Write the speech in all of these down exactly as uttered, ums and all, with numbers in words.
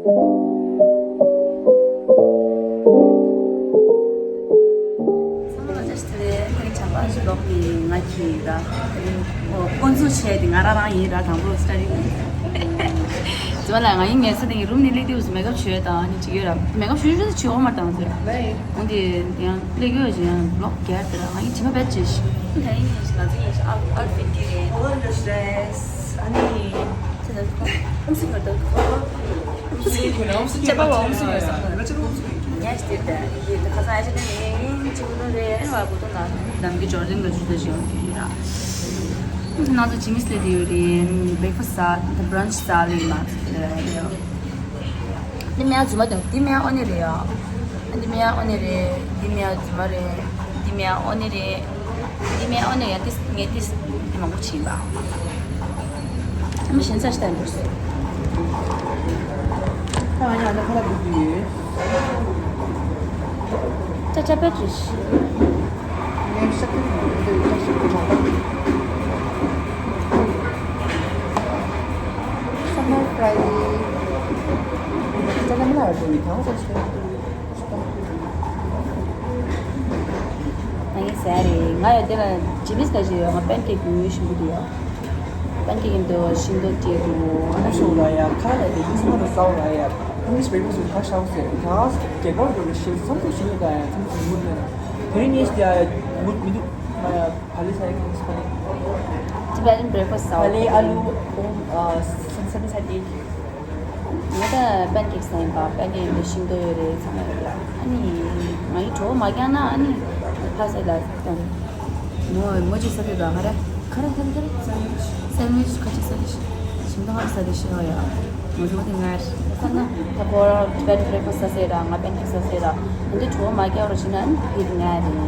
ཚང་མ་ལ་བཀྲ་ཤིས་བདེ་ལེགས། ད་རིང་ཇ་པཱན་གྱི་ལོག་ནས་ང་གིས་ད་དེ་རིང་ཨོ་འགོ་འཛུགས་བྱས་ཏེ་ང་རང་རང་ཡིན་ར། དང་པོ་སི་ཊ་ཌི་ཡིན། དེ་བ་ལ་ང་ཡིན་ངེས་ས་དེ་ཡིན་རུམ་ནས་སླེབས་དུས་མེག་ཨབ་བྱོས་དང་ནི་ཅིག་ཡོད་ར། མེག་ཨབ་བྱོས་བྱོས་བྱོས་འོ་མ་དང་ཟེར། འོ་དེ་ཡང་སླེབས་ཡོད་ཅིག་ཡང་ལོག་རྒྱག་དེ་ར། ང་ཡིན་ཇི་མ་བེད་ཅེས་ཤིག་ད་ཡིན་ཡིན་ཞིག་ང་ཚོ་ཡིན་ཞིག་ཨའུ་ཨའུ་ཕིཊ་དེ་རེད། ཨོ་ལ་ཤེས་ཨ་ནི། ཁ་སང་ཨ་ཅག་ནས་ངས་ཅིག་ནོར་རེད། ཨ་ནི་བ་གོ་ཏོ་ན་ནམ་གི་ཇོར་ཌན་ལ་ཇུ་ཏ་ཞིག་ཡོང་གི་ཡོད་ར། ང་ཚོ་ཇི་མི་སླེབས་ཡོད་རེད། བྷེག་ཕ་སི་ཟ་བྷྲན་ཆི་ཟ་ལེ་མ་འདི་མེ་ཡ་རྫུན་མ་དང་འདི་མེ་ཡ་ཨོ་ནི་རེད་ཡ། འདི་མེ་ཡ་ཨོ་ནི་རེད། འདི་མེ་ཡ་རྫུན་མ་རེད། འདི་མེ་ཡ་ཨོ་ནི་རེད། འདི་མེ་ཡ་ཨོ་ནི་རེད་ཡ། ཏིས་ངས་ཏིས་འདི་མང་པོ་ཕྱིན་པ། མི་གཞན་ཚ་ཞིག་ལྟ་འདུག་ད་ང་ཡང་ཨ་ནི་ཁ་ལག་འདི་ཡོད། ཅ་ཅ་པེ་ཅིས། Summer Friday. ང་ཡིན་ཟེར་རེད། ང་ཡོད་དེ་ལ་ཇི་མིས་ཀ་ཞིག་ཡོད། ང་པན་ཀེག་ཉོས་ཤིང་གི་འདུག་ཡ། པན་ཀེག་ཡིན་འདུག་ཤིང་ཏོག་སྐྱེས་འདུག་ཨ་ནི་ཤོག་ལ་ཡ་ཁ་ལ་དེ་ཡིན་སུ་མ་དང་ཟ་བ་ལ་ཡ། English breakfast with cash house ཟེར། ཡང་རྒྱལ་བར་འགྲོ་བའི་ཞིང་བསམ་ཚུལ་ཞིག་ཡོད་ད་ཡ། ཚང་ཚང་མུར་ནས་དེ་ནས་ཉིན་ཞིག་ཡ་མུར་མི་འདུག་ང་ཡ་བ་ལི་ས་ཡ་ཁ་སི་པ་ནི། Tibetan breakfast ཟ་བ་ལ་ཡ་ཨ་ལུ་ཨོམ་ཨ་སམ་སམ་ས་དེ། ང་ད་པན་ཀེག་ཟ་ཡིན་པ། པན་ཀེག་འདི་ཤིང་ཏོག་ཡོད་རེད། ཚང་མ་ཡོད་རེད། ཨ་ནི་ང་ཡི་གྲོགས་མ་རྒྱག་ན་ཨ་ནི་ཕ་ས་ལ་ད་མོ་མོ་ཅིག་ཟ་དེ་ད་ཧ་ར་ཁ་ར་ཁ་ར་ཁ་ར་སེན་ཝིཆ་ཁ་ཅིག་ཟ་དེ་ཤི་ཤིང་ཏོག་ཧ་ཟ་དེ་ཤི་ཧ་ཡ། ང་ཚོ་དེ་ངར་ཁ་ན་ད་ཁོ་རང་ཊི་བེ་ཊན་བྷེག་ཕ་སི་ཟ་ཟེར་ར། ང་པན་ཀེག་ཟ་ཟེར་ར། ང་ཚོ་གྲོགས་མ་རྒྱག་རོགས་བྱེད་ན་ཨ་ནི་དེ་ངར་རེད།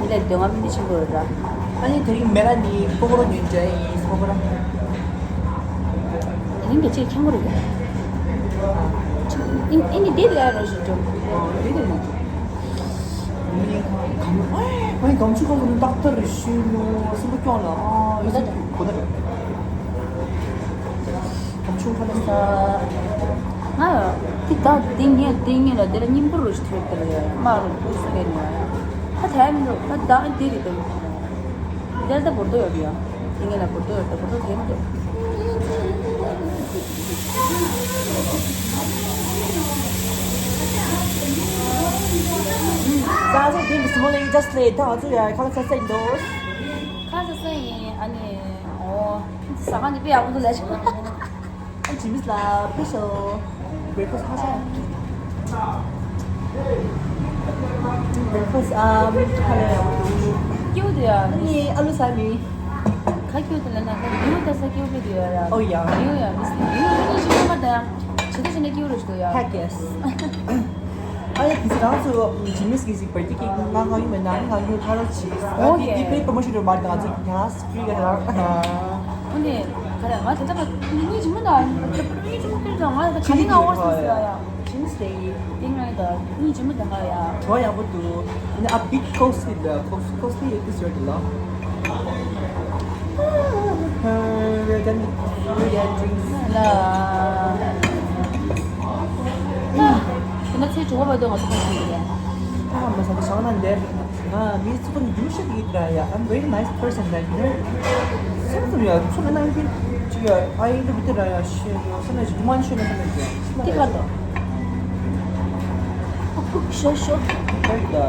དེ་ལས་འདོད་རྔམ་མི་ཆེན་པོ་རེད་ར། ཨ་ནི་དེ་རིང་མེ་ལ་ནི་སྤོ་རོ་ཉོས་འདྲ་ཡིན། སྤོ་རོ། དེ་རིང་གི་ཅིག་ཁྱང་པོ་རེད། ཨ་ནི་དེ་ལས་རོ་ཞིག་འགྲོ། ཨ་དེ་དེ་ནི་མི་གམ་ཨ་ཨ་གམ་ཆུ་གང་དུ་ཏག་ཏག་རེ་ཤུལ་ནོ་སེམས་པ་སྐྱོང་ལ། ཨ་ཡོད་ས་གོ་ན་རེད། གམ་ཆུ་གང་དུ་ས། ང་ཡ་དེ་ད་དེ་ངས་དེ་ངས་ལ་དེ་ལ་སྙིང་པོ་རུ་ཞིག་ཐོས་དེ་ལ་ཡ་མ་རུ་སུ་ལས་ནི་ཡ་ཡ། ད་དེ་མི་འདུག་ད་ད་དེ་རེད་དེ། དེ་ལ་ད་བོར་དོ་ཡོད་ཡ། དེ་ངས་ལ་བོར་དོ་ཡོད། ད་བོར་དོ་དེ་མི་འདུག་ད་ཚོ་དེ་གི་སི་མོ་ལ་ཡི་ཇ་སི་ལེ་ད་ང་ཚོ་ཡ་ཁ་ལག་ཚ་ས་ཡིན་འདུག་ཁ་ལག་ཚ་ས་ཡིན། ཨ་ནི་ཨོ་ཟ་ཁང་དེ་དཔེ་ཡག་པོ་འདུག་ལ་ཞིག་ཨ་ཇི་མིས་ལ་སྤེ་ཤལ་བྷེག་ཕ་སི་ཧ་ཤ་བྷེག་ཕ་སི་ཨམ་ཁ་ལ་ཡག་པོ་འདུག་སྐྱིད་པོ་འདུག་ཡ། ཨ་ནི་ཨ་ལུ་ཟ་མི་ཁ་སྐྱིད་པོ་འདུག་ལ་ན་ཁ་སྐྱིད་པོ་འདུག་ས་སྐྱིད་པོ་འདུག་ཡ་ཡ། ཨོ་ཡ། ཡོ་ཡ་མི་སི་ཡོ་ཡ་ནི་ཞིག་མ་ད་ཡ། ཇི་ལྟར་བྱས་ན་སྐྱིད་པོ་རེད་ཞིག་འདུག་ཡ། ཧེག་ཡེ་སི། ཨ་ཡ་དེ་ཚོ་རང་ཚོ་ཇི་མིས་གི་ཞིག་བར་གྱི་གི་ང་ང་ཡུལ་མེད་ན་ང་ཡུལ་ཁ་རོག་ཆི། ཨ་དེ་དེ་པེ་པོ་མོ་ཤི་རོ་མར་ང་ཚོ་ག་ས་ཀི་ག་ར། ཨ་ནི་ག་རེ་ང་དེ་ལྟ་བ་ནི་ཇི་མོ་ད་ནི་ཇི་མོ་ཀིར་ད་ང་ད་ག་ནི་ང་ཨོ་སི་ཡ་ཡ། ཇི་མིས་ལེ་དེ་ང་ད་ནི་ཇི་མོ་ད་ཧ་ཡ། བྲོ་ཡག་པོ་འདུག་ཨ་ནི་ཨ་བྷིག་ཀོ་ཕི་ལ་ཀོ་ཕི་ཀོ་ཕི་ཡོད་དུས་ཡོད་ལ། ལ། ཁྱེད་ཚོའི་བྱུང་བ་བར་དུ་ང་ཚོ་ཁ་ཤས་ཡིན། ཨ་མ་ས་ཏི་ཞང་ན་འདེར། ང་མི་ཚོ་ཀུན་འདུ་ཤེས་ཡིན་ར་ཡ། I'm very nice person, like, you know. སེམས་ཙམ་ཡ་ཚོ་ན་ནང་པའི་ཅི་ཡ་ཨ་ཡིན་འདུག་དེ་ར་ཡ་ཤེས་ཡོད་ས་ན་ཞིག་མ་ཤེས་ན་ས་ན་ཡ། ཏི་ཀ་ཏོ། ཤོ་ཤོ། ཧེ་ད། དེ་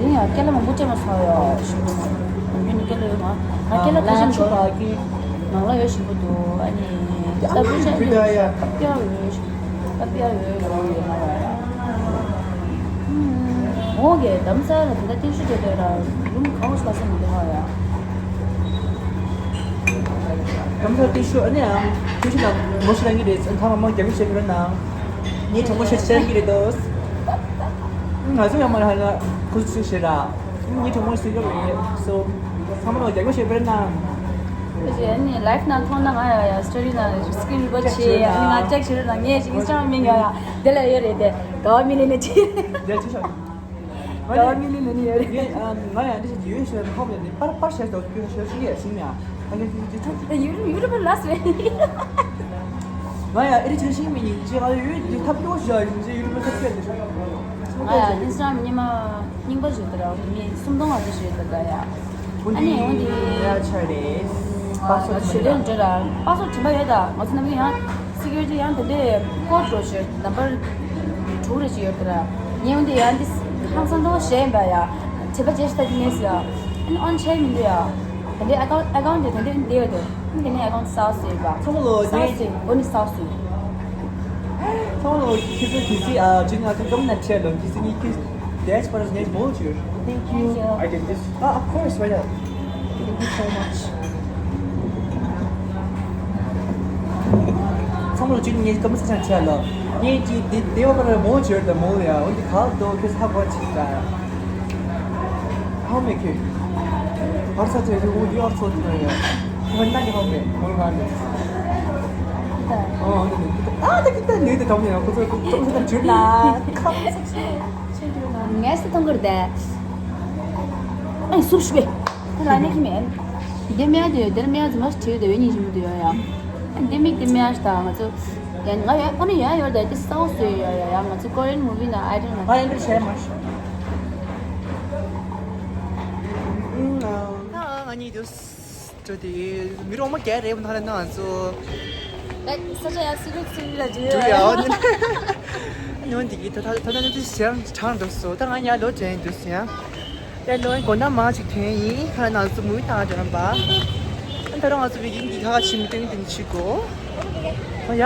རིང་ཡང་སྐད་ལ་མང་པོ་སྤྲད་མ་སོང་ཡ། ཞིམ་པོ་ཡིན་ནི་སྐད་ལ་ཡོད་མ། ང་སྐད་ལ་ཁ་ཤས་འགྲོ། ནང་ལ་ཡོད་ཞིམ་པོ་འདུག་ཨ་ནི་ད་པུ་ཆ་ནི་ཀ་པི་ཡ་ཡོད། ཀ་པི་ཡ་ཡོད་ཡོད་ཡོད་མ་ཡ། འོང་གི་དམ་ས་ལ་དེ་འདྲ་ཏིག་ཤུ་དེ་དེ་ར་རུམ་གང་ཞིག་ལ་སེམས་མི་འདུག་ཧ་ཡ། དམ་ས་ཏིག་ཤུ་ཨ་ནི་ཡང་ཏིག་ཤུ་ལ་མོ་ཤི་ལ་ངི་རེད། ཨ་ཐ་མ་མ་རྒྱབ་ཤེས་ཁུར་ན། ངའི་གྲོགས་མོ་ཤེས་ཤེས་ཀྱི་རེད་དོ། ང་ཚོ་ཡང་མ་ལ་ཧ་ན་ཁུ་ཚུ་ཤེས་ར། ངའི་གྲོགས་མོ་ཤེས་ཀྱི་རེད། སོ། ཚང་མ་ལ་རྒྱབ་ཤེས་པར་ན། ཁོ་ཞེས་ནི་ལའིབ་ནང་མཐོང་ན་ང་ཡ་ཡ་སི་ཊོ་རི་ནང་སི་ཀི་རིན་རི་ཀོཌ་བྱེད་ཡ་ནི་ང་ཅེག་བྱེད་རོགས་ན། ངས་ཨིན་སི་ཊ་གྷ་རམ་མིང་ཡ་ཡ་དེ་ལ་ཡོད་རེད་དེ། ག་བ་མི་ལི་ནི་ཅི། དེ་ཅི་ཤོག་ག་བ་མི་ལི་ནི་ནི་ཡོད་རེད། ང་ཡ་འདི་ཞིག་ཡོད་ཤོད་ཧོབ་ལ་ནི་པར་པར་བྱས་ཏོ་ཁྱོད་ཤོད་ཤིག་ཡ་ཤིང་ཡ། ཨ་ཁྱོད་ཁྱོད་ཁྱོད་ཁྱོད། ཡུ་རུ་ཡུ་རུ་པར་ལ་སི་རེད། ང་ཡང་ཨེ་རི་ཆ་ཤིང་མི་ཉིན་ཅི་ང་ཡོད་འདི་ཐབས་སྐྱོ་ཞིག་ཡིན་ཅི་ཡུ་ཊུབ་ཐབས་སྐྱོ་འདི། ང་ཡང་ཨིན་སི་ཊ་གྷི་རམ་སྙེ་མ་རྙིང་པ་ཞིག་དེ་ར་མི་སུམ་སྟོང་ལྔ་བཅུ་ཞིག་ཡོད་ད་ཡ། ཨ་ནི་འོན་ཏེ་ང་ཆ་རེད། པ་སོ་ཞུ་ལེན་འདྲ་ར་པ་སོ་དྲན་པ་ཡོད་ད་ང་ཚོ་ནམ་རྒྱུན་ཡང་སི་ཀུ་རི་ཊི་ཡང་དེ་འདྲའི་ཀོཌ་རོ་ཞིག་ནམ་བར་དྲུག་རེ་ཞིག་ཡོད་དེ་ར། ངས་འོན་ཏེ་ཡང་འདི་ཧང་སང་འདྲ་བོ་བཤད་ཡིན་པ་ཡ། བྱེད་པ་བྱེད་ཤི་ད་དེ་ནས་ཡ། ཨ་ནི་ཨོན་ཆེ་མི་འདུག་ཡ། དེ་འདྲའི་ཨ་ཀའུན་ཊི་ཨ་ཀའུན་ཊི་དེ་འདྲའི་འདི་ཡོད་དེ། དེ་ནས་ཨ་ཀའུན་ཊི་སའུ་སི་ཡིན་པ། ཚང་མ་ལོ་སའུ་སི་ཡིན་འོ་ནི་སའུ་སི་ཡིན། ཚང་མ་ལོ་ཁྱེད་ཚོ་གལ་སྲིད་ཨ་ཇིན་ཨ་ཀའུན་ཊི་ནང་ཁྲིད་ལོ་གལ་སྲིད་ངས་ཁྱེད་དེ་ཨེཆ་པར་ངས་མོལ་བྱོས། Thank you. I did this. Ah, of course, why not? Thank you so much. ཚང་མ་ལོ་ཅིག་ངས་སྐམ་ས་ཆ་ཆ་ལ་ངས་ཅིག་དེ་དེ་བ་པར་མོལ་བྱོས་དང་མོལ་ཡ་འོན་ཏེ་ག་དོ་ཁྱེད་ཧ་གོ་ཅིག་ད། How make it? Arsa tse ju u di arsa tse ya. Wanda ke home, mo ga ne. Oh, ne. Ah, ta kita ne ta tong ya, ko ko ko ta ju la. ངས་སུ་མཐོང་གི་རེད། ཨེ་སུབ་ཤི་བེ། ཁོ་ལ་ནི་ཁྱི་མེད། འདི་མེད་དེ་འདིར་མེད་ཙམ་མ་ཞིག་བྲིས་དེ་བས་ཉིན་ཞིག་མི་འདུག་ཡོད་ཡ། འདི་མིག་འདི་མེད་ཞིག་དང་ང་ཚོ། ཡ་ང་ཡ་ཨོ་ནི་ཡ་ཡོད་དེ་དེ་སའོ་སུ་ཡོད་ཡ་ཡ་ང་ཚོ་ཀོ་རི་ཡན་མུ་བི་ན་ཨའི་ཌལ་ང་ཚོ། ཨའི་ཌལ་ཤེར་མ་ཞིག་ཨ་ང་གཉིས་དུ། ཅོ་དེ་མི་རོ་མ་རྒྱ་རེ་བ་ན་རེ་ན་ང་ཚོ། ད་ས་ཆ་ཡ་སི་རུག་སི་རུག་ལ་འཇུ་ཡ། འཇུ་ཡ་ཨོ་ནི། ཉོན་དེ་གི་ད་ད་ད་ད་ནི་དུ་ཞེ་དྲང་འགྲོ་སོ་ད་ང་ཡ་ལོ་དྲན་དུ་སོ་ཡ། ཡ་ལོ་གོ་ན་མ་ཅིག་དྲན་ཡིན་ཁ་ན་ང་ཚོ་མུའི་ཐང་དྲན་པ། ད་རང་ང་ཚོ་བི་གིན་གི་ཁ་ཁ་ཆིམ་ཏིང་ཏིང་ཆི་གོ། ཨོ་ཡ།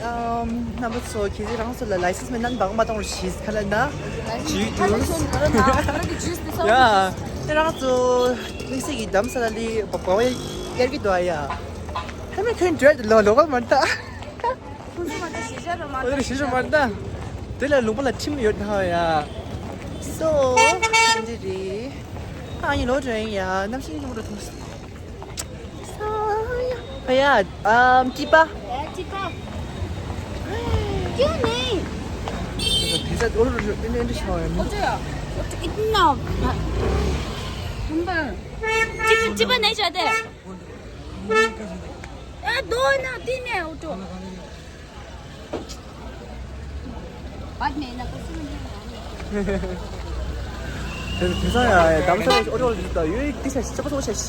ཨམ། རྣམ་པ་ཚོ་ཁྱེད་ཚོས་རང་ཚོ་ལ་ལའི་སེན་སི་མེད་ན་འབག་མ་གཏོང་རོགས་ཞེས་ཁ་ལ་ན། ཇུས་ཏུ། ཡ། དེ་རང་ཚོ་དམིགས་བསལ་གྱི་འདམ་ས་ལ་ལི་འབག་པ་བ་ཡར་གི་དོ་ཡ། ཧ་མེ་ཁོན་འདྲ་ལོ་ལོ་བ་མ་ད། ཁོང་ཚོ་མ་ད་ཞེ་ཆ་ར་མ་ད། ཞེ་ཆ་མ་ད། དེ་ལ་ལུང་པ་ལ་ཁྲིམས་ཡོད་ད་ཡ། སོ། འདི་རེད། ཨ་ཡིན་ལོ་དྲན་ཡ་གནམ་གཤིས་ཡོང་ར་ཐུང་། ས་ཡ། ཨ་ཡ། ཨམ། ཀྲི་པ། ཀྲི་པ། ཀྱུ་ནི། དེ་ས་འོ་རུ་རུ་ཨེ་འདྲ་ཤ་བ་ཡ་མི། འོ་ཅོ་ཡ། འོ་ཅོ་ཨི་ཏི་ན། ཧམ་པ། ཀྲི་པ་ཀྲི་པ་ནས་བྱ་དེ། ཨ་དོ་ན་ཏི་ནས་འོ་ཅོ། བད་མེད་ན་ཁོ་སུ་མི་ཉན་ན། དེ་དེ་སང་ཡ་ཡ་དམ་སང་ཨོ་ཏོ་ལ་འདི་ད་ཡོད་དེ་ཤ་ཤ་པ་སོ་ཤ་ཤ།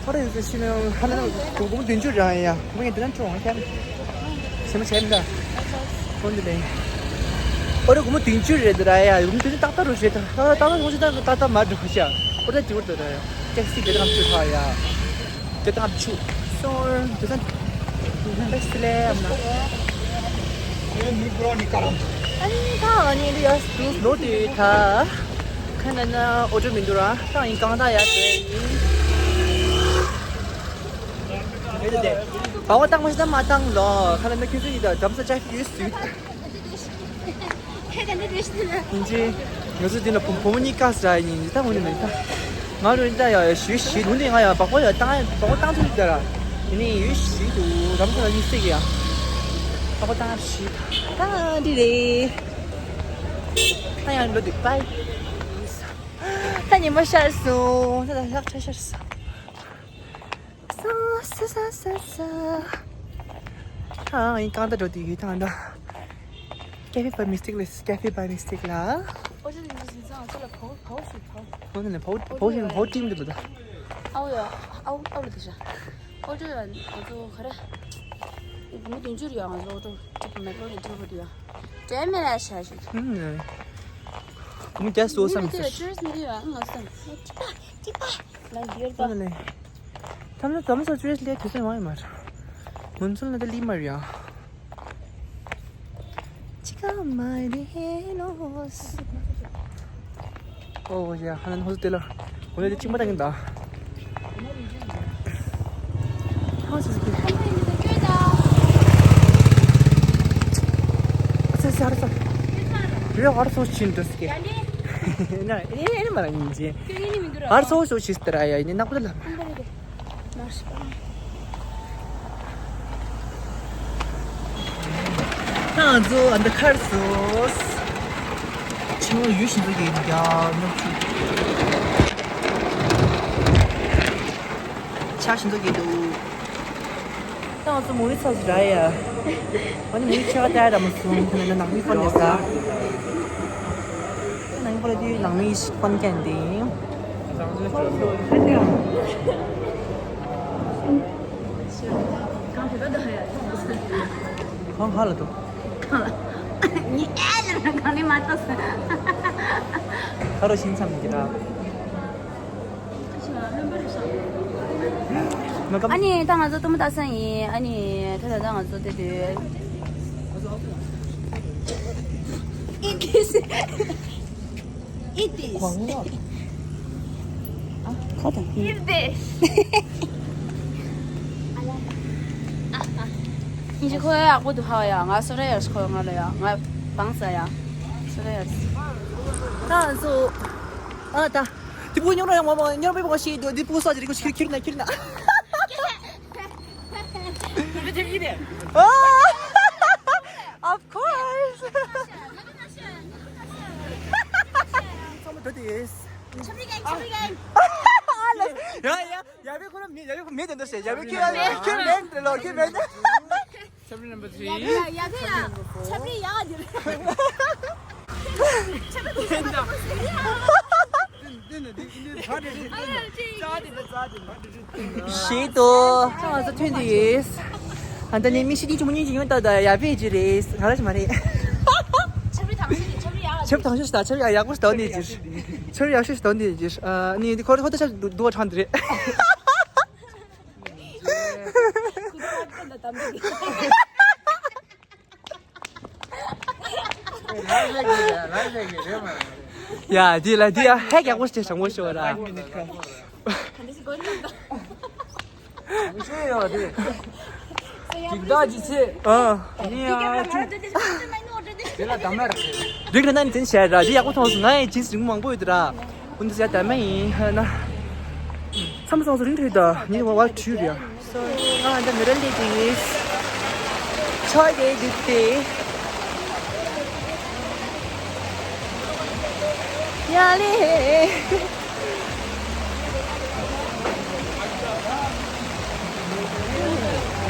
ཐོ་རེ་ཡོད་ཤི་ན་ཧ་ན་ན་གོ་གོ་བདུན་ཅུ་རང་ཡ་མི་ངན་དེ་ན་ཅོང་ཁྱམ་ཤ་མ་ཤ་མ་ད། ཁོང་དེ་ལེ། ཨོ་རེ་གོ་མོ་བདུན་ཅུ་རེད་དེ་ར་ཡ་གོ་མོ་བདུན་ཅུ་ཏག་ཏག་རུ་རེད་ད་ཏག་ཏག་ཏག་ཏག་གོ་ཅི་ཏག་ཏག་ཏག་མ་འགྲོ་ཤ་ཨོ་རེ་དེ་བར་དུ་ར་ཡ་ཏེག་སི་དེ་ཏག་ཅུ་ཧ་ཡ། དེ་དང་ཆུ། སོར། དེ་དང་། དེ་དང་སི་ལེ་ཨམ་ན། ཨ་ནི་ད་ཨ་ནི་ཡོད་དུ་ལོ་དེ་ད། ཁ་ན་ན་ཨོ་ཏོ་མི་འདུག་ར་ད་ཡིན་གང་ད་ཡ་དེ་ཡིན། བ་བ་བཏང་མ་ཤི་ད་མ་བཏང་ལོ་ཁ་ན་ན་ཁྱོད་ཚོ་ཡིན་ད་དམ་ས་ཅག་ཡོད་སུས། ཁྱེད་ཀྱི་འདི་རེད་ཤི་ན། ཡིན་གྱི། ང་ཚོ་འདི་ལ་བུ་བུ་མོ་གཉིས་ཀ་ཟ་ཡིན་ད་ངོ་ནས་མེད་ད། ང་རུ་ཡིན་ད་ཡ་ཡ་ཞུས་ཞུས་ངོ་ནས་ང་ཡ་བག་པ་ཡ་བཏང་ཡ་བག་པ་བཏང་ཚུལ་ད་ར། དེ་ནས་ཡུས་ཞུས་འདུག་རམ་ཁ་ལ་ཡིན་སྲིད་ཀྱི་ཡ། བག་པ་བཏང་ཞུས་ད་འདི་རེད། ད་ཡང་འགྲོ་འདུག་པའི། ད་ཉི་མ་ཤར་སོང་ད་ལྷག་ཆ་ཤར་སོང་། ས་ས་ས་ས་ས། ཨ་ཡིན་གང་ད་འགྲོ་དུས་ཡོད་ཐང་ད། Cafe by mistake ལས་cafe by mistake ལ། ཨོ་ཅི་ལིང་ཅི་ཟིན་ཙང་ཨ་ཅི་ལ་ཕོ་ཕོ་ཞིག་ཕོ། ཕོ་ནི་ཕོ་ཕོ་ཞིག་ཕོ་ཊིམ་དུ་ད། ཨའོ་ཡ་ཨའོ་ཨའོ་ལ་དེ་ཤ། ཨོ་ཅི་ཡ་ང་ཚོ་ག་རེ། ངུ་དུང་ཅུར་ཡ་ང་ཚོ་ཨོ་ཅི་ཊི་པ་མེ་ཀོ་ནི་ཊི་པ་དུ་ཡ། དྲན་མེད་ལ་ཤ་ཞིག་ཧུམ་ནི། ཀུམ་རྒྱ་སོ་སམ་ཏུ་ཡ་ཅུར་སི་ནི་དུ་ཡ་ང་ཚོ་ཊི་པ་ཊི་པ། ལ་འདིར་པ། ཨོ་ནི། ཐམ་ལ་ཐམ་ལ་ཅུར་སི་ལས་དུས་སེ་མ་ཡི་མར། མུན་ཚུལ་ན་ད་ལི་མར་ཡ། ཅི་ཀ་མ་རེ་ལོ་སི། ཨོ་ཡ་ཧ་ན་ཧོ་དེ་ལ། ཧོ་དེ་ཅི་མ་ད་གིན་ད། ཧོ་སི་སི་ཀི། ཨ་ས་སི་ཧ་ར་ས། རེ་ཧ་ར་སོ་ཅིན་དུ་སི་ཀི། ན་ཨེ་ཨེ་མ་ར་ཡིན་ཅི། ཧ་ར་སོ་སོ་ཅིས་ཏ་ར་ཡ་ཡིན་ནག་པོ་ལ། ང་ཚོ་ཨ་འདི་ཁར་སོ། ཆུ་ཡུལ་ཞིག་ཏུ་ཡིན་ཀྱང་ནུབ་ཆུ། ཆ་ཞིག་འདུག་གི་འདུག་ད་ང་ཚོ་མུ་ཝི་ཚར་སོང་ར་ཡ། ཨ་ནི་མུ་ཝི་ཆ་ད་ར་མ་སོང་། ཁོ་ན་ནང་མི་ཕོན་ནས་ཟ། ནང་མི་ཕོན་དུས་ནང་མི་ཕོན་ཀན་དེ། ཁོང་ཧ་ལ་འདུག་ཁོང་ལ་ཉི་ཨེ་ལ་གང་ནས་མ་ཏོག་ས། ཁ་རོ་ཤིང་འཚམ་གྱི་ར། ཨ་ནི་ད་ང་ཚོ་ཏོ་མ་ཏ་སན་ཡིན། ཨ་ནི་ད་ད་ད་ང་ཚོ་དེ་དུས། It is. It is. ཁ་དང་། It is. ཉི་ཤི་ཁོ་ཡག་པོ་འདུག་ཧ་ཡ། ང་སོ་ར་ཡ་ཁོ་ང་ལ་ཡ། ང་བང་ས་ཡ། སོ་ར་ཡ། ད་ང་ཚོ། ཨ་ད། དེ་བུ་ཉོ་ར་ཡང་མ་མ་ཉོ་ར་པའི་བ་ཤེས་འདུག་དེ་བུ་ས་ཅི་རིག་ཁྱེར་ཁྱེར་ན་ཁྱེར་ན། Of course. ཚང་མ་འགྲོ་དེས། ཆབ་རིག་གན་ཆབ་རིག་གན། ཡ་ཡ་ཡ་བའི་ཁོ་ར་མི་ཡ་བའི་ཁོ་མི་དེ་འདྲ་ཟེར། ཡ་བའི་ཁྱེར་ཁྱེར་མེད་དེ་ལོ་ཁྱེར་མེད། Chapter number three. ཡ་ཡ་ཡ་ཡ་ཡ་ཆབ་རིག་ཡ་འདི་རེད། ཆབ་རིག་ཡ་འདི་རེད། ཤེས་ཏོ། ང་ཚོ་ཐོན་དུ་ཡིས། ཨ་ད་ནི་མི་ཤི་དི་ཆུང་ཉིན་གྱི་ཡོད་ད་ད་ཡ་བེ་ཅི་རེད། ག་ར་ཅི་མ་རེད། ཆབ་རིག་དང་ཤོས་ཆབ་རིག་ཡག་ཆབ་དང་ཤོས་ད་ཆབ་རིག་ཡག་པོ་ཞིག་ཏོ་ནི་ཅི། ཆབ་རིག་ཡག་ཤོས་ཞིག་ཏོ་ནི་ཅི། ཨ་ནི་དི་ཁོ་ཁོ་ད་ཆབ་དུ་དུ་བ་ཁྲང་དི་རེད། ཡ་དི་ལ་དི་ཡ་ཧེ་ཡག་པོ་ཞིག་དྲང་པོ་ཤོད་ར། ཅིག་ད་ཅི་ཚེ། ཨ། ནི་ཡ་ཅུ། དེ་ལ་ད་མར། རིག་ན་ནི་དེ་བྱས་ར་དེ་ཡག་པོ་མཐོང་སོང་། ང་ཡི་ཇིན་སི་རིང་མང་པོ་ཡོད་ར། འོན་ཏེ་ཡ་ད་མ་ཡིན་ཧ་ན། མཚམས་སོང་སོ་རིང་ཐུག་ད་ནི་བ་བ་ཁྲུ་ར། སོ་ང་འདི་མི་ར་ལི་དེ་ཡིས། ཆོས་དེ་དུ་དེ། ཡ་ལེ།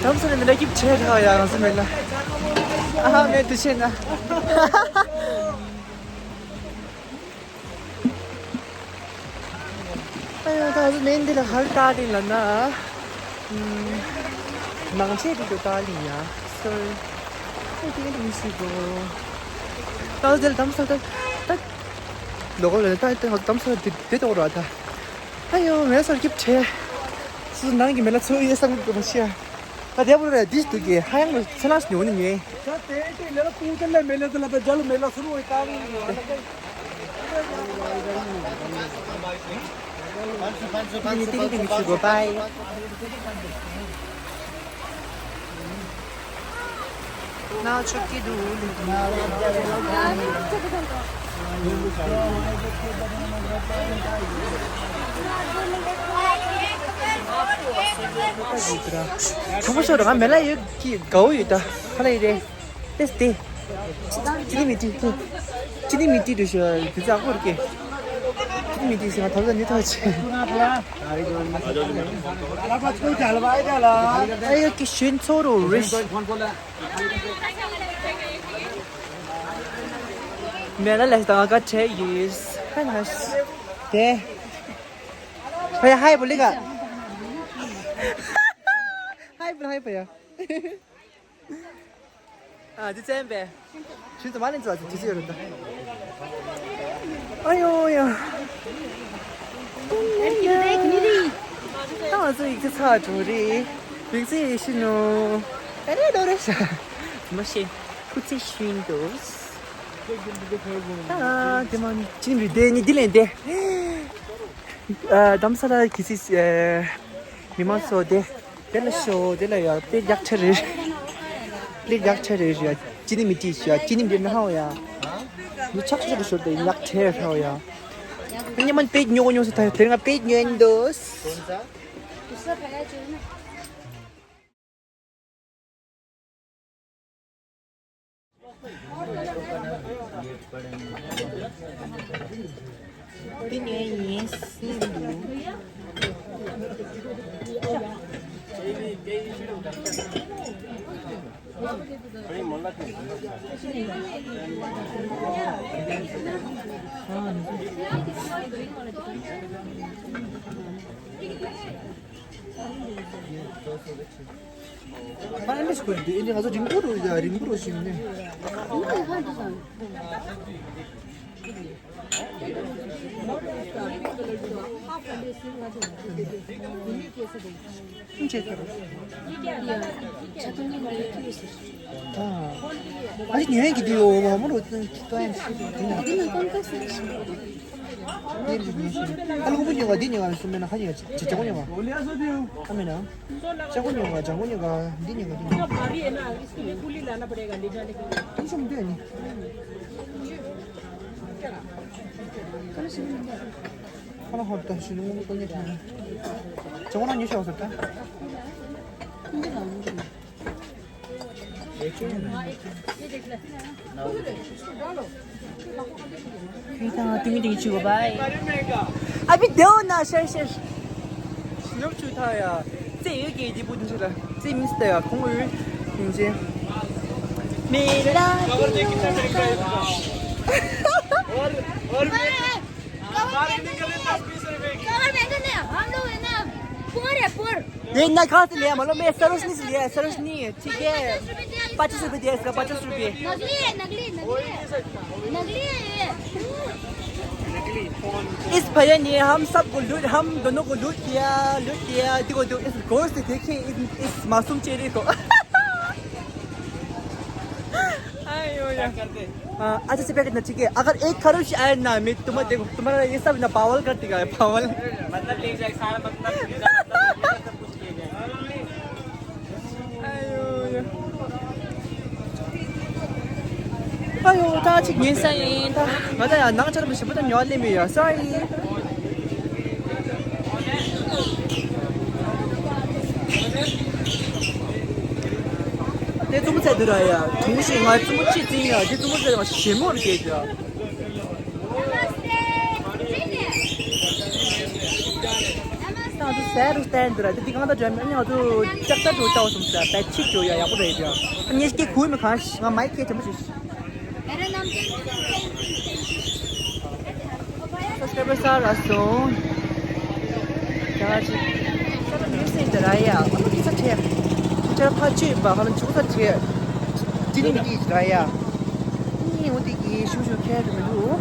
དམ་སེལ་ནི་ལས་ཀྱིབ་ཆེ་ཐག་ཡ་ང་སུ་མེད་ན། ཨ་ཧ་མེད་དུ་ཆེ་ན། ཨ་ཡ་ད་སུ་མེད་འདི་ལ་ཧར་ཏ་རིང་ལ་ན། ནང་ཆེ་དུ་དུ་ཏ་ལིང་ཡ། སོ། ཨ་དེ་ག་དུ་མི་སུ་གོ། ད་སུ་དེ་ལ་དམ་སེལ་ད་ད། ལོག་ལ་ད་ད་དམ་སེལ་དེ་དེ་ཏོག་ར་ད། ཨ་ཡོ་མེ་སོར་སྐྱིབ་ཁྲེ། སུ་ནང་གི་མེ་ལ་ཚོ་ཡེ་སང་གི་མ་ཤི་ཡ། ད་དེ་བོ་རེ་དིས་དུ་གི་ཧ་ཡང་ཚ་ལ་སུ་ཉོ་ནི་ཉེ། ད་དེ་དེ་ལེ་ལ་ཀུང་ཏན་ལ་མེ་ལ་ཚ་ལ་ད་ཇལ་མེ་ལ་སུ་རུ་ཝེ་ཀ་རུ་ཡོ་ལ་ཀ། ནི་ཏིང་ཏིང་ཆུ་གོ་པའི། ན་ཆོག་གི་འདུག་ལུག་ན། ཁོ་མོ་ཤོར་ང་མེ་ལ་ཡོད་ཀྱི་དགའ་བོ་ཡོད་ད་ཁ་ལ་ཡི་རེད། ཏེས་ཏེ། ཅི་ནི་མི་ཏི་ཏི། ཅི་ནི་མི་ཏི་ཏུ་ཤོ་དུ་ཙག་པོར་ཀེ། ཅི་ནི་མི་ཏི་ཤོ་ཐབ་ལ་ནི་ཐོ་ཆེ། ཨ་ཡོ་ཀི་ཤུན་ཚོ་རུ་རིཤ། མེ་ལ་ལེ་དང་ག་ཁྲེ་ཡིས། ཧ་ན་ཤ། ཏེ། ཧ་ཡ་ཧའི་བོ་ལི་ག། ཧའི་བོ་ཧའི་བོ་ཡ། ཨ་ཙི་ཙན་པས། ཁྱོད་ཚོ་མ་ལེན་ཚོ་ཨ་ཙི་ཙི་ཡོད་རེད་ད། ཨ་ཡོ་ཡ། ད་ང་ཚོ་ཡིག་ཚད་ཚར་འགྲོ་རེད། ཡིག་ཚད་ཡེ་ཤི་ནོ། ཨ་རེ་ལོ་རེ་ཤ། མ་ཤེས། ཁུ་ཚེ་ཤིན་ཏུ། ད་དེ་མ་ནི་ཅིན་རི་དེ་ནི་དི་ལེན་དེ། ཨ་དམ་ས་ལ་གི་སི་ཨ་མི་མང་ཚོ་དེ། དེ་ལ་ཤོ་དེ་ལ་ཡ་པེ་ཡག་ཆ་རེད། པེ་ཡག་ཆ་རེད་ཡ། ཅི་ནི་མི་ཏི་ཤ་ཅི་ནི་མི་ཏི་ན་ཧའོ་ཡ། མི་ཆག་ཆག་ཤོར་དེ་ཡག་ཆ་ཧའོ་ཡ། ཉི་མ་པེ་ཉོ་ཉོ་སི་ཐ་དེ་ང་པེ་ཉོ་ཨིན་དོ། འདི་ངའི་ཡིན་སྲིད་འདུག་ཨ་ནི་སྐོར་འདི་ཨ་ནི་ང་ཚོ་རིང་པོ་རུ་ཡ་རིང་པོ་རུ་ཞིག་ནས། ཨ་ནི་ཉོན་གྱི་འདི་ཡོ་མ་མོ་རུ་ཏན་ཏན་ཞིག་འདི་ན་ཏན་ཏན་ཞིག་འདི་རེད་ཉོན་ཞིག་ཨ་ལོ་ཀོ་པོ་ཉོ་ག་འདི་ཉོ་ག་སུ་མེད་ན་ཁ་ཉོ་ག་ཅ་ཅ་ཀོ་ཉོ་ག་ཨ་མེད་ན། ཅ་ཀོ་ཉོ་ག་ཅ་ཀོ་ཉོ་ག་འདི་ཉོ་ག་འདི་ཉོ་ག་འདི་ཤོམ་འདི་ནི། ཁ་ན་ཧོར་ད་ཤི་ནུ་ཀོ་ཉེ་ཁ་ན། ཅ་ཀོ་ན་ཉོ་ཤོག་ཟེར་ད། ཁྱོད་ཀྱང་ཏིང་ཏིང་བྱེད་དགོས་པ། ཨ་བི་དེའོ་ན་ཤར་ཤར། ཤི་ནོབ་ཆུ་ཐ་ཡ། རྩེ་ཡོད་ཀྱི་དེ་བུ་དེ་ཚོ་ལ། རྩེ་མི་སྟ་ཡ་ཁོང་ཡོད། ཡིན་ཅེ། མེ་ལ་ཏི་ཡོ་ན། कवर में तो नहीं, हम लोग है ना, पोर है, पोर। ये ना कहाँ से लिया? मतलब, मैं सरोजनी से लिया है, सरोजनी है, ठीक है। पचास रुपए दिया इसका, पचास रुपए। नकली है, नकली, नकली है। नकली है ये। इस भैया ने हम सबको लूट, हम दोनों को लूट किया, लूट किया। देखो, देखो, इस गौर से देखिए, इस, इस मासूम चेहरे को। आयो या। हाँ, अच्छा से पैकेट ना, ठीक है। अगर एक खरोच आए ना, मैं तुम्हें देखो, तुम्हारा ये सब ना पागल कर देगा, पागल। मतलब ले जाए, सारा मतलब ले जाए, मतलब ये सब कुछ ले जाए। आयो या। आयो, ད་ཅིག་ཉན་ས་ཡིན་ད། ང་ད་ཡང་ནང་ཆར་མི་ཞིག་པོ་ད་ཉོ་ལེ་མི་ཡ་ས་ཡིན། དེ་རྩུབ་མོ་ཚད་དུ་ར་ཡ། དུང་ཞིག་ང་རྩུབ་མོ་ཅི་བཙིན་ཡ། དེ་རྩུབ་མོ་ཚད་ང་ཞེ་མོར་སྐྱེས་ཀྱ། ང་ཚོ་ཟས་རུ་བསྟན་འདུག་ར། དེ་དེ་གང་ལྟར་འགྲོ་མི་ང་ཚོ་ལྕགས་རྟ་འགྲོ་ལྟ་བ་སོང་ཟེར་བས་ཁྱི་འགྲོ་ཡ་ཡག་པོ་རེད་ཀྱ། ངས་སྐད་གོ་མི་གང་ང་མའི་སྐད་དྲན་པོ་ཞིག Subscriber སར་སོང་། ཡ་ཅི། ས་ལ་མི་སེང་དེ་ར་ཡ། ཨ་མ་ཁི་ས་ཁྲེ། ཁྱོད་ཅག་ཕ་ཆོས་པ་ཧ་ལམ་ཆུ་ས་ཁྲེ། ཅི་ནི་མི་དེ་ར་ཡ། ནི་འོ་དེ་གི་ཤུ་ཤུ་ཁྱེར་དུ་མི་འདུག་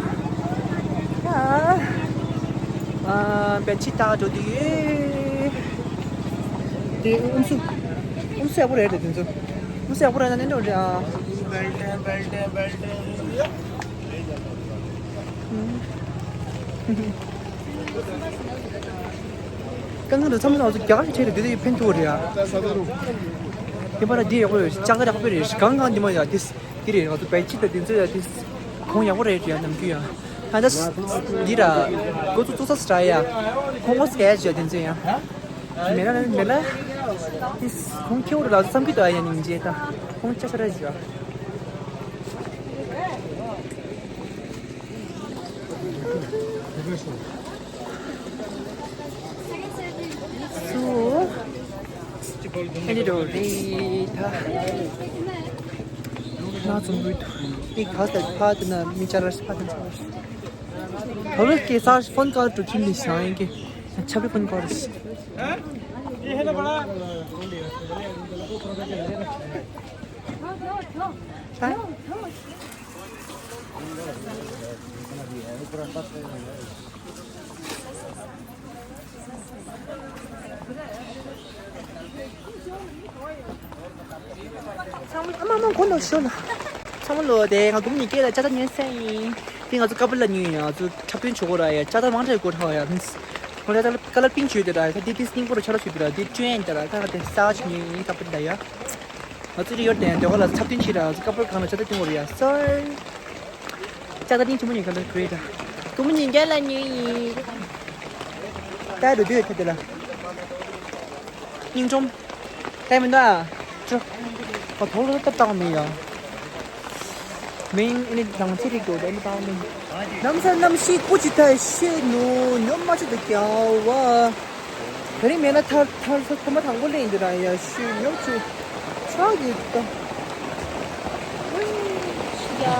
ཨ། ཨ། བེད་ཤིཊ་ད་འགྲོ་དུས། དེ་ཨུམ་སུ། ཨུམ་སུ་ཡག་པོ་རེད་དེ་དེ་ཚོ། ཨུམ་སུ་ཡག་པོ་རེད་ན་ནི་འགྲོ་རེད་ཨ། གང་གང་དུ་མཚམས་མཚམས་སུ་རྒྱ་གར་གྱི་ཆས་དེ་འདི་དུས་ཕན་ཐོགས་རེད་ཨ། དེ་པར་འདི་ཡག་པོ་ཡོད་ལྕགས་ར་ཡག་པོ་རེད་གང་གང་འདི་མ་ཡ་དེ། དེ་རེད། ང་ཚོ་བལ་ཆི་དང་དེ་ཚོ་ཡ་དེ་གོང་ཡག་པོ་རེད་ཡ་ནམ་རྒྱུན་ཡ། ད་ལྟ་འདི་ར་འགོ་ཚུགས་ཚུགས་ས་ར་ཡ། ཁོང་མོ་སྐད་ཡ་དེ་ཚོ་ཡ། མེ་ལ་མེ་ལ། དེ་ཁོང་ཁྱེའུ་ར་ལ་བསམ་གྱི་འདུག་ཡ་ཉིན་རྗེས་ད་ཁོང་ཅག་ས་ར་ཡ། སུ། ཨ་ནི་འགྲོ་རེད་ད། ང་ཚོ་འགྲོ་ཡི་ག་ས་ཕ་དེ་ན་མི་ཅ་ལ་ཕ་དེ་ན་ཕ་རོལ་གྱི་ས་ཕོན་ཀར་དུ་ཁྱིམ་ནས་བྱང་ཡིན་གྱི་ཆབ་རི་ཕོན་ཀར་རེད། ཚང་མ་ཨ་མ་མ་གོ་ནོ་ཤོ་ལ། ཚང་མ་ལོ་དེ་ང་དུང་ནི་སྐད་ལ་ཅ་ད་ཉན་སེ་ཡིན། དེ་ང་ཚོ་ཀ་པར་ལ་ཉོས་ཡིན། ང་ཚོ་འཁྲབ་སྟོན་བྱེད་དགོས་ར་ཡ། ཅ་ད་མང་དྲགས་དགོས་ར་ཡ། ང་ཚོ་ཀ་ལར་པིང་བྱོས་དེ་ར་ཡ། ད་དེ་དེ་སྙིང་པོ་ར་ཆ་ལ་བྱོས་དེ་ར་དེ་བཅོས་ཡིན་དེ་ར། ད་ང་དེ་ས་ཆ་ཉོས་ཡིན་ཀ་པར་ལ་ཡ། ང་ཚོ་རི་ཡོར་དེ་དེ་ག་ལ་འཁྲབ་སྟོན་བྱེད་ར། ང་ཚོ་ཀ་པར་གང་ལ་ཅ་ད་སྟོན་དགོས་ར་ཡ། སོར། ཅ་ད་ཏིང་ཆུ་མོ་ཉིན་ག་ལ་གྲོས་ད། ཀུ་མོ་ཉིན་ག་ལ་ཉོས་ཡིན། ད་རུ་དུས་ཐ་དེ་ལ། སྙིང་ཁྲོམ། ལྟད་མི་འདུག་ཨ། ཅོ། ཨ་ཐོག་ལ་ཏབ་བཏང་མི་ཡ། མིང་ཨ་ནི་དང་ཚེ་རིག་འགྲོ་ལྟད་མི་བཏང་མི། ནམ་ས་ནམ་ཤི་ཀུ་ཅི་ཐ་ཤེ་ནུ་ཉོ་མ་ཅི་ད་ཀྱ་བ། ད་རིང་མེད་ན་ཐར་ཐར་ས་ཐོག་མ་དང་པོ་ལེན་འདི་ར་ཡ་ཤུ་ཡོད་ཆུ་ཆག་གི་ད། ཡ།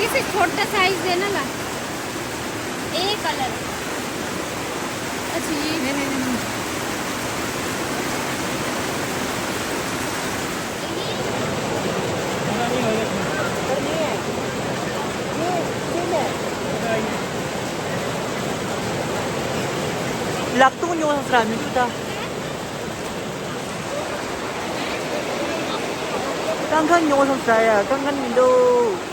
इसे छोटा साइज है ना ला। ए कलर। अच्छा ये। नहीं नहीं नहीं। ལག་ཏུ་ཉོ་ས་ར་མི་འདུག་ད། ཀང་ཀང་ཉོ་ས་ར་ཡ་ཀང་ཀང་མི་འདུག